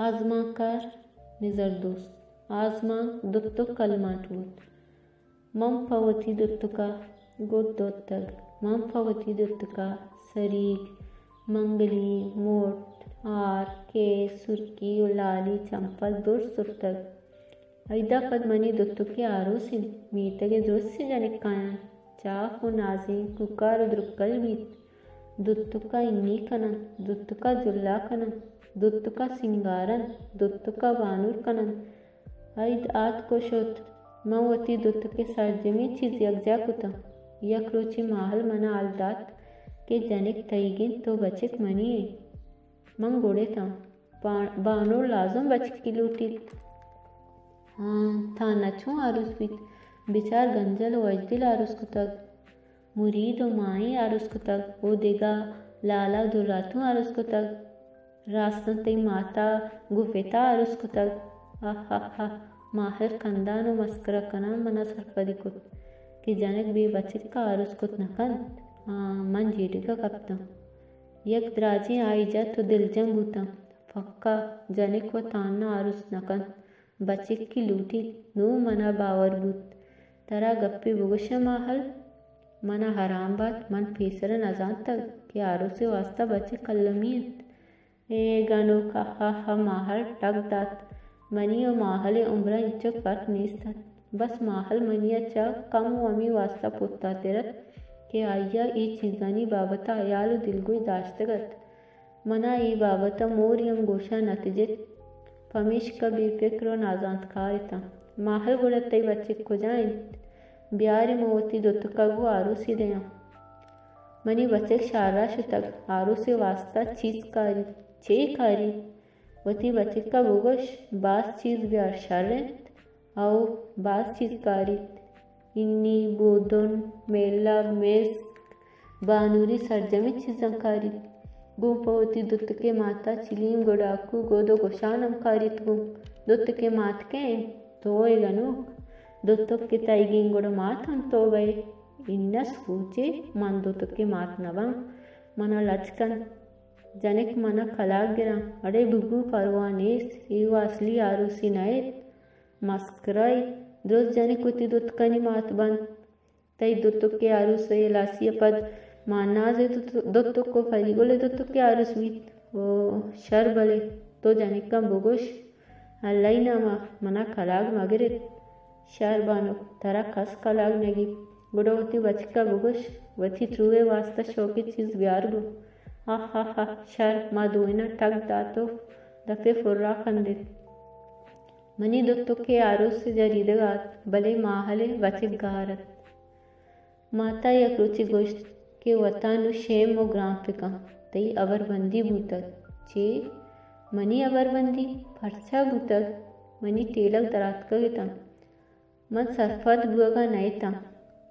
آزمانکار نظر دوست۔ آزمانک دوتک کلماٹ بوت۔ من پہ وتی دوتکا گد دوتگ۔ من پہ وتی دوتکا سریگ، منگلی، موٹ، ہار، کیس، سرکی و لالی چمپل درست زرتگ۔ ایدا پد منی دوتکے آروس انت، میتگ ء درستیں جنکاں انت، چاپ و نازینک، کوکار و درکل بیت۔ دوتکا انی کن انت، دوتکا جلا کن انت، دوتکا سینگار انت، دوتکا بانور کن انت۔ اید آتک و شت۔ من وتی دوتکے سرجمیں چیز یکجا کتاں۔ یک روچے ماہل منا ہال دات کہ جنک تئیگ انت و بچک منی انت۔ من گڑتاں۔ با-، بانور لازم بچکی لوٹیت۔ ہاں، تھانہ چوں آروس بیت؟ بچار گنجل و اجدل آروس کتگ، مرید و ماہی آروس کتگ، و دگہ لالا و دراتوں آروس کتگ۔ راستاں تئی ماتا گوں پتا آروس کتگ۔ آہ، آہ، آہ، ماہل کندان و مسکرا کنان منا سرپدی کت کہ جنک بے بچکا آروس کت نہ کنت۔ آ، من جیڑگا کپتاں۔ یک دراجیں آئی جت و دلجم بوتاں۔ پکا جنک و تھانہ آروس نہ کنت، بچکی لوٹیت۔ نوں منا باور بوت۔ ترا گپے بگوشاں ماہل، منا حرام بات، من پیسر نزانتگ کہ آروسے واستا بچک المی انت۔ اے گنوک، ہا ہا ہا، ماہل ٹک دات۔ منی و ماہلے عمرا انچو فرق نیست ات۔ بس ماہل منیا چہ کم و ہمے واستا پتاتر ات کہ آئیا اے چیزانی بابتا حیال و دلگوش داشتگ ات۔ منا اے بابت ء مورے ہم گوشاں نہ تجت، پمیشکا بے پکر و نازانتکار اتاں۔ ماہل، گڑا تئی بچک کجا انت؟ بیار، من وتی دوتکا گوں آروسے دیاں۔ منی بچک شہرا شتگ، آروسے واستا چیز کاریت۔ چے کاریت؟ وتی بچکا بگوش، باز چیز بیار، شر انت۔ او باز چیز کاریت۔ انی، بودن، میلگ، مسک، بانوری، سرجمیں چیزاں کاریت۔ گوں پہ وتی دوتکے ماتا چلیم، گڈاکو، گد و گشان ہم کاریت گوں۔ دوتکے مات کئے انت؟ تو ئے گنوک۔ دوتک کہ تئیگیں گڑا مات ہم تو بئے۔ انس، کوچے، من دوتکے مات نہ باں۔ منا لج کنت۔ جنک منا کلاگ گراں۔ اڑے بگو، پرواہ نیست، اے و اصلی آروسی نہ ایت۔ مسکرا ئے، درست جنک وتی دوتکانی مات بنت۔ تئی دوتکے آروس ء ہلاسی ء پد ماناز ء دوت-، دوتک و پری گل ء دوتکے آروس بیت۔ او شر، بلے تو جنکاں بگوش، اللہ ء نام ء منا کلاگ مگرت۔ شر بانک، ترا کس کلاگ نہ گیپت۔ گڑا وتی بچکا بگوش، وتی تروئے واسطہ شوکیں چیز بیار گوں۔ آہ آہ آہ، شر، ما دوئیناں ٹک دات و دپے پھرا کندت۔ منی دوتکے آروس جریدگ ات، بلے ماہلے بچک گار ات۔ ماتا یک روچے گوشت کہ وتا نوں شیم و گران پکن، تئی ہبربندی بوتگ۔ چے؟ منی ہبربندی؟ پرچا بوتگ؟ منی ٹیلگ دراتکگ اتاں۔ من سرپد بوگا نہ اتاں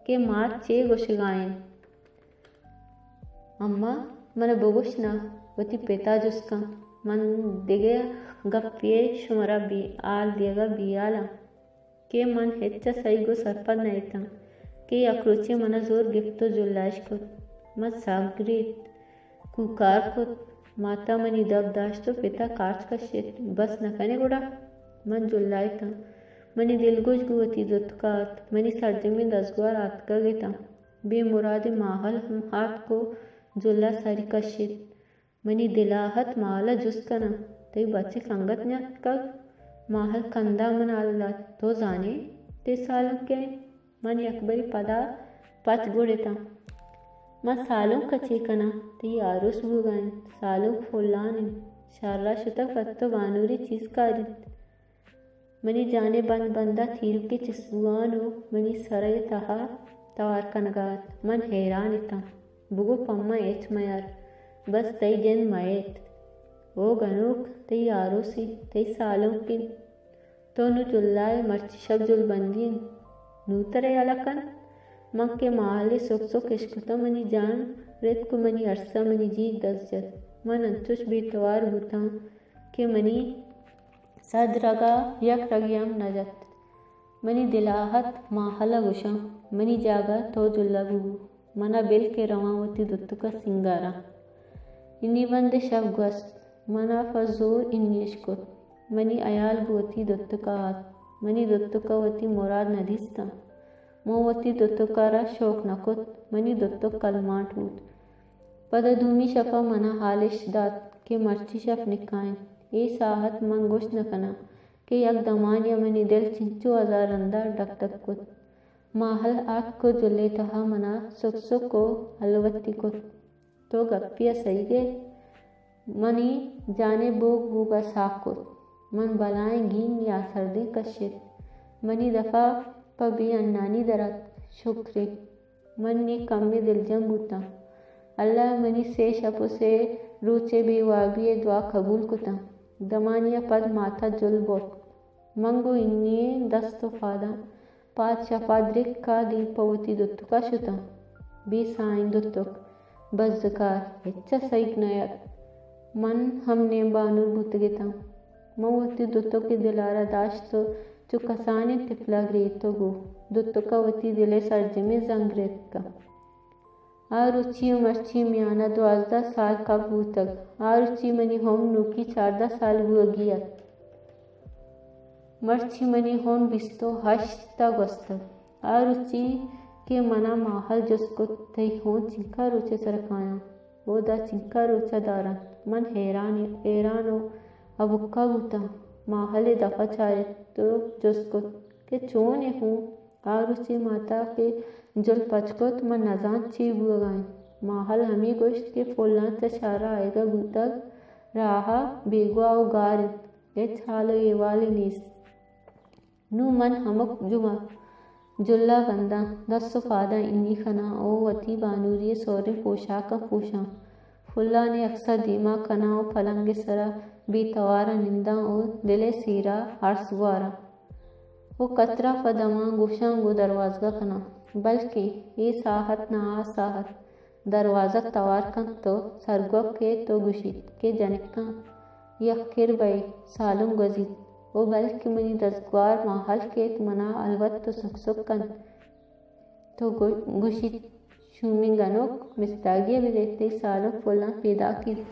کہ مات چے گوشگا انت۔ اماں، من بگوش نا، وتی پتا جست کن۔ من دگہ گپے شمارا بے حال دیگا بے حال آں کہ من ہچ ء سہی گوں سرپد نہ اتاں کہ یک روچے منا زور گپت و جلائش کت۔ من سک گریت۔ کوکار کت، ماتا منی دپ داشت و پتا کارچ کشت۔ بس نہ کنے گڑا؟ من جلائتاں۔ منی دلگوش گوں وتی دوتکا ات۔ منی سرجمیں دزگوار آتکگ اتاں۔ بے مرادیں ماہل ہم آتک و جلا سری کشت۔ منی دلا ات ماہلا جست کناں، تئی بچک انگت نیاتکگ؟ ماہل کنداں منا ہال دات۔ تو زانے تئی سالونک کئے انت؟ من یکبرے پدا پچ گڑتاں۔ من سالونک ء چے کناں؟ تئی آروس بوگا انت، سالونک پلان انت، شہرا شتگ، پہ تو بانوری چیز کاریت۔ منی جانے بند بندا تیرکے چسبوان و منی سرئے تہا توار کنگا ات۔ من حیران اتاں۔ بگو پہ من ہچ میار، بس تئی جند مئیت۔ او گنوک، تئی آروس انت، تئی سالونک انت۔ تو نوں جلائے، مرچی شپ جلبندی انت۔ نوں ترا یلہ کنت؟ من کہ ماہلے سک سک اشکتاں، منی جان رتک و منی ارسا منی جیگ دست جت۔ من انچوش بے توار بوتاں کہ منی سد رگا یک رگے ہم نہ جت۔ منی دلا ات ماہلا گوشاں، منی جاگہ تو جلا ببو، منا بل کہ رواں وتی دوتکا سینگاراں۔ انی بند شپ گوست۔ من ءَ پہ زور انیش کت۔ منی ہیال گوں وتی دوتک ءَ اَت۔ منی دوتک ءَ وتی مراد نہ دیستاں۔ من وتی دوتک ءَ را شوک نہ کت۔ منی دوتک کلمانٹ بوت۔ پدا دومی شپ ءَ من ءَ ہال اش دات کہ مرچی شپ نکاح اِنت۔ اے ساہت من گوشت نہ کناں کہ یک دمانے ءَ منی دل چنچو ہزار رند ءَ ڈک ڈک کت۔ ماہل آتک ءُ جل ءِ تہا من ءَ سک سک ءُ ہلوتی کت۔ تو گپے ءَ سہی ئے؟ منی جان ءِ بوگ بوگ ءَ ساہ کت۔ من بلاہیں گینے ءَ سردی کشت۔ منی دپ ءَ پہ بے انانی در اتک۔ شکرے۔ من نی کمے دلجم بوتاں۔ اللہ ءَ منی سے شپ ءُ سے روچ ءِ بے وابی ءِ دعا قبول کتاں۔ دمانے ءَ پد مات ءَ جل برت۔ من گوں انی ئیں دست ءُ پاداں پاد شپ ءَ درک ءَ دیم پہ وتی دوتک ءَ شتاں۔ بے ساہیں دوتک، بزگار، ہچ ءَ سہیگ نہ اَت۔ من ہم نیم بانور بوتگ اتاں۔ من وتی دوتک ءِ دل ءَ را داشت ءُ چو کسانیں تپل ءَ گریتگ ءُ دوتک ءَ وتی دل ءِ سرجمیں زنگ رتکاں۔ آ روچی ءُ مرچی میان ءَ دوازدہ سال کپ بوتگ۔ آ روچی منی عمر نوکی چاردہ سال بوگی اَت۔ مرچی منی ہون بیست ءُ ہشت ءَ گوستگ۔ آ روچی کہ من ءَ ماہل جست کت، تئی ہون چنکا روچ ءِ سر ءَ کایاں؟ اودا چنکا روچ ءَ دارنت؟ من حیران، حیران ءُ ابکہ بوتاں۔ ماہل ءِ دپ ءَ چارت ءُ جست کت کہ چون ئے ہون؟ آ روچی مات ءَ کہ جل پچ کت، من نزانت چے بوگا اِنت۔ ماہل ہمے گوشت کہ فلان چہ شہر ءَ آیگا بوتگ، راہ ءَ بیگواہ ءُ گار اِنت، ہچ حال ءُ احوالے نیست۔ نوں من ہمک جمعہ جل ءَ بنداں، دست ءُ پاداں انی کناں ءُ وتی بانوری ءِ سوریں پوشاکاں پوشاں۔ فلان ءِ اکس ءَ دیما کناں ءُ پلنگ ءِ سرا بے توار ءَ ننداں ءُ دل ءِ سیرا ارس گواراں ءُ کترا پہ دمان گوشاں گوں دروازگ ءَ کناں۔ بلکیں اے ساہت نہ آ ساہت۔ دروازگ توار کنت ءُ سرگوپ کیت ءُ گوشیت کہ جنکاں، یک کر بئے، سالونک گوزیت۔ ءُ بلکیں منی دزگوار ماہل کیت، منا الوت ءُ سک سک کنت۔ تو گو-، گوشیت، شومیں گنوک، مستاگی ءَ بدئے، تئی سالونک پلاں پیداک اِنت۔